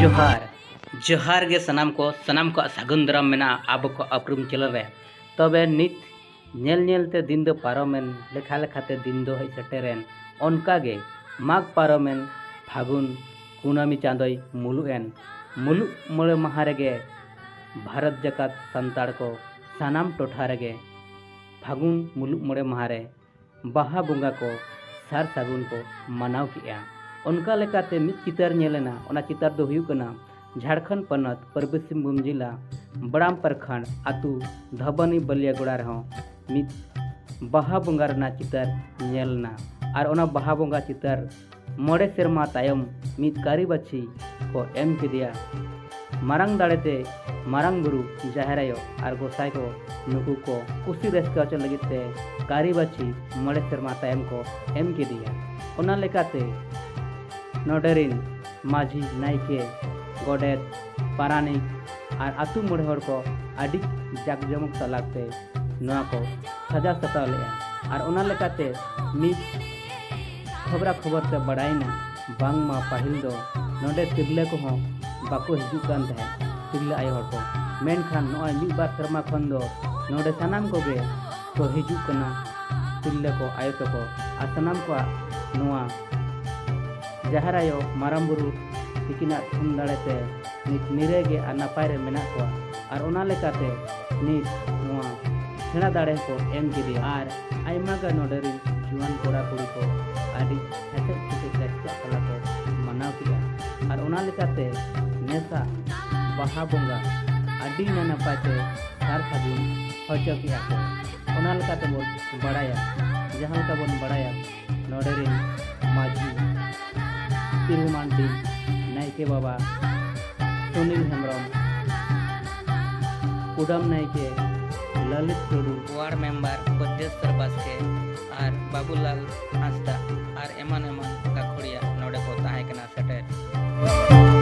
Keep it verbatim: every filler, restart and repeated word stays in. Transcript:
ᱡᱚᱦᱟᱨ᱾ ᱡᱚᱦᱟᱨ ᱜᱮ ᱥᱟᱱᱟᱢ ᱠᱚ, ᱥᱟᱱᱟᱢ ᱠᱚᱣᱟᱜ ᱥᱟᱹᱜᱩᱱ ᱫᱟᱨᱟᱢ ᱢᱮᱱᱟᱜᱼᱟ ᱟᱵᱚ ᱠᱚ ᱩᱯᱨᱩᱢ ᱪᱮᱱᱮᱞ ᱨᱮ᱾ ᱛᱚᱵᱮ ᱱᱤᱛ ᱧᱮᱞ ᱧᱮᱞ ᱛᱮ ᱫᱤᱱ ᱫᱚ ᱯᱟᱨᱚᱢᱮᱱ, ᱞᱮᱠᱷᱟ ᱞᱮᱠᱷᱟ ᱛᱮ ᱫᱤᱱ ᱫᱚ ᱦᱮᱡ ᱥᱮᱴᱮᱨᱮᱱ᱾ ᱚᱱᱠᱟ ᱜᱮ ᱢᱟᱜᱽ ᱯᱟᱨᱚᱢᱮᱱ, ᱯᱷᱟᱹᱜᱩᱱ ᱠᱩᱱᱟᱹᱢᱤ ᱪᱟᱸᱫᱚᱭ ᱢᱩᱞᱩᱜ ᱮᱱ᱾ ᱢᱩᱞᱩᱜ ᱢᱚᱬᱮ ᱢᱟᱦᱟ ᱨᱮᱜᱮ ᱵᱷᱟᱨᱚᱛ ᱡᱟᱠᱟᱛ ᱥᱟᱱᱛᱟᱲ ᱠᱚ ᱥᱟᱱᱟᱢ ᱴᱚᱴᱷᱟ ᱨᱮᱜᱮ ᱯᱷᱟᱹᱜᱩᱱ ᱢᱩᱞᱩᱜ ᱢᱚᱬᱮ ᱢᱟᱦᱟ ᱨᱮ ᱵᱟᱦᱟ ᱵᱚᱸᱜᱟ ᱠᱚ ᱥᱟᱨ ᱥᱟᱹᱜᱩᱱ ᱠᱚ ᱢᱟᱱᱟᱣ ᱠᱮᱜᱼᱟ᱾ ᱚᱱᱠᱟ ᱞᱮᱠᱟᱛᱮ ᱢᱤᱫ ᱪᱤᱛᱟᱹᱨ ᱧᱮᱞ ᱮᱱᱟ᱾ ᱚᱱᱟ ᱪᱤᱛᱟᱹᱨ ᱫᱚ ᱦᱩᱭᱩᱜ ᱠᱟᱱᱟ ᱡᱷᱟᱲᱠᱷᱚᱸᱰ ᱯᱚᱱᱚᱛ ᱯᱩᱨᱵᱤ ᱥᱤᱝᱵᱷᱩᱢ ᱡᱤᱞᱟ ᱵᱟᱲᱟᱢ ᱯᱨᱚᱠᱷᱚᱸᱰ ᱟᱹᱛᱩ ᱫᱷᱟᱵᱟᱱᱤ ᱵᱟᱹᱞᱤᱭᱟᱹᱜᱚᱲᱟ ᱨᱮᱦᱚᱸ ᱢᱤᱫ ᱵᱟᱦᱟ ᱵᱚᱸᱜᱟ ᱨᱮᱱᱟᱜ ᱪᱤᱛᱟᱹᱨ ᱧᱮᱞ ᱮᱱᱟ᱾ ᱟᱨ ᱚᱱᱟ ᱵᱟᱦᱟ ᱵᱚᱸᱜᱟ ᱪᱤᱛᱟᱹᱨ ᱢᱚᱬᱮ ᱥᱮᱨᱢᱟ ᱛᱟᱭᱚᱢ ᱢᱤᱫ ᱠᱟᱹᱨᱤ ᱵᱟᱹᱪᱷᱤ ᱠᱚ ᱮᱢ ᱠᱮᱫᱮᱭᱟ᱾ ᱢᱟᱨᱟᱝ ᱫᱟᱲᱮᱛᱮ ᱢᱟᱨᱟᱝ ᱵᱩᱨᱩ, ᱡᱟᱦᱮᱨ ᱟᱭᱳ ᱟᱨ ᱜᱚᱸᱥᱟᱭ ᱠᱚ ᱱᱩᱠᱩ ᱠᱚ ᱠᱩᱥᱤ ᱨᱟᱹᱥᱠᱟᱹ ᱦᱚᱪᱚ ᱞᱟᱹᱜᱤᱫ ᱛᱮ ᱠᱟᱹᱨᱤ ᱵᱟᱹᱪᱷᱤ ᱢᱚᱬᱮ ᱥᱮᱨᱢᱟ ᱛᱟᱭᱚᱢ ᱠᱚ ᱮᱢ ᱠᱮᱫᱮᱭᱟ᱾ ᱚᱱᱟ ᱞᱮᱠᱟᱛᱮ ᱱᱚᱰᱮ ᱨᱤᱱ ᱢᱟᱹᱡᱷᱤ, ᱱᱟᱭᱠᱮ, ᱜᱚᱰᱮᱛ, ᱯᱟᱨᱟᱱᱤᱠ ᱟᱨ ᱟᱹᱛᱩ ᱢᱚᱬᱮ ᱦᱚᱲ ᱠᱚ ᱟᱹᱰᱤ ᱡᱟᱠ ᱡᱚᱢᱚᱠ ᱥᱟᱞᱟᱜ ᱛᱮ ᱱᱚᱣᱟ ᱠᱚ ᱥᱟᱡᱟᱣ ᱥᱟᱯᱲᱟᱣ ᱞᱮᱫᱼᱟ᱾ ᱟᱨ ᱚᱱᱟ ᱞᱮᱠᱟᱛᱮ ᱢᱤᱫ ᱠᱷᱚᱵᱽᱨᱟ ᱠᱷᱚᱵᱚᱨ ᱛᱮ ᱵᱟᱲᱟᱭᱮᱱᱟ, ᱵᱟᱝᱢᱟ ᱯᱟᱹᱦᱤᱞ ᱫᱚ ᱱᱚᱰᱮ ᱛᱤᱨᱞᱟᱹ ᱠᱚᱦᱚᱸ ᱵᱟᱠᱚ ᱦᱤᱡᱩᱜ ᱠᱟᱱ ᱛᱟᱦᱮᱸᱫ, ᱛᱤᱨᱞᱟᱹ ᱟᱭᱳ ᱦᱚᱲ ᱠᱚ᱾ ᱢᱮᱱᱠᱷᱟᱱ ᱱᱚᱜᱼᱚᱭ ᱢᱤᱫ ᱵᱟᱨ ᱥᱮᱨᱢᱟ ᱠᱷᱚᱱ ᱫᱚ ᱱᱚᱰᱮ ᱥᱟᱱᱟᱢ ᱠᱚᱜᱮ ᱠᱚ ᱦᱤᱡᱩᱜ ᱠᱟᱱᱟ, ᱛᱤᱨᱞᱟᱹ ᱠᱚ, ᱟᱭᱳ ᱛᱟᱠᱚ᱾ ᱟᱨ ᱥᱟᱱᱟᱢ ᱠᱚᱣᱟᱜ ᱱᱚᱣᱟ ᱡᱟᱦᱮᱨ ᱟᱭᱳ, ᱢᱟᱨᱟᱝ ᱵᱩᱨᱩ ᱛᱤᱠᱤᱱᱟᱜ ᱛᱷᱩᱢ ᱫᱟᱲᱮ ᱛᱮ ᱱᱤᱛ ᱱᱤᱨᱟᱹᱭ ᱜᱮ ᱟᱨ ᱱᱟᱯᱟᱭ ᱨᱮ ᱢᱮᱱᱟᱜ ᱠᱚᱣᱟ᱾ ᱟᱨ ᱚᱱᱟ ᱞᱮᱠᱟᱛᱮ ᱱᱤᱛ ᱱᱚᱣᱟ ᱥᱮᱬᱟ ᱫᱟᱲᱮ ᱦᱚᱸᱠᱚ ᱮᱢ ᱠᱮᱫᱮᱭᱟ᱾ ᱟᱨ ᱟᱭᱢᱟ ᱜᱟᱱ ᱱᱚᱰᱮ ᱨᱤᱱ ᱡᱩᱣᱟᱹᱱ ᱠᱚᱲᱟ ᱠᱩᱲᱤ ᱠᱚ ᱟᱹᱰᱤ ᱦᱮᱥᱮᱡ ᱥᱮᱥᱮᱡ ᱨᱟᱹᱥᱠᱟᱹ ᱥᱟᱞᱟᱜ ᱠᱚ ᱢᱟᱱᱟᱣ ᱠᱮᱫᱟ᱾ ᱟᱨ ᱚᱱᱟ ᱞᱮᱠᱟᱛᱮ ᱱᱮᱥᱟᱜ ᱵᱟᱦᱟ ᱵᱚᱸᱜᱟ ᱟᱹᱰᱤ ᱱᱟᱭ ᱱᱟᱯᱟᱭ ᱛᱮ ᱥᱟᱨ ᱥᱟᱹᱜᱩᱱ ᱦᱚᱪᱚ ᱠᱮᱫᱟ ᱠᱚ᱾ ᱚᱱᱟ ᱞᱮᱠᱟ ᱛᱮᱵᱚᱱ ᱵᱟᱲᱟᱭᱟ, ᱡᱟᱦᱟᱸ ᱞᱮᱠᱟ ᱵᱚᱱ ᱵᱟᱲᱟᱭᱟ, ᱱᱚᱰᱮ ᱨᱮᱱ ᱢᱟᱹᱡᱷᱤ ᱛᱤᱨᱩ ᱢᱟᱱᱰᱤ, ᱱᱟᱭᱠᱮ ᱵᱟᱵᱟ ᱥᱩᱱᱤᱞ ᱦᱮᱢᱵᱨᱚᱢ, ᱠᱩᱰᱟᱹᱢ ᱱᱟᱭᱠᱮ ᱞᱚᱞᱤᱛ ᱴᱩᱰᱩ, ᱣᱟᱨᱰ ᱢᱮᱢᱵᱟᱨ ᱵᱚᱫᱽᱫᱷᱮᱥᱣᱚᱨ ᱵᱟᱥᱠᱮ ᱟᱨ ᱵᱟᱵᱩᱞᱟᱞ ᱦᱟᱸᱥᱫᱟ ᱟᱨ ᱮᱢᱟᱱ ᱮᱢᱟᱱ ᱜᱟᱹᱠᱷᱩᱲᱤᱭᱟᱹ ᱱᱚᱰᱮ ᱠᱚ ᱛᱟᱦᱮᱸ ᱠᱟᱱᱟ ᱥᱮᱴᱮᱨ᱾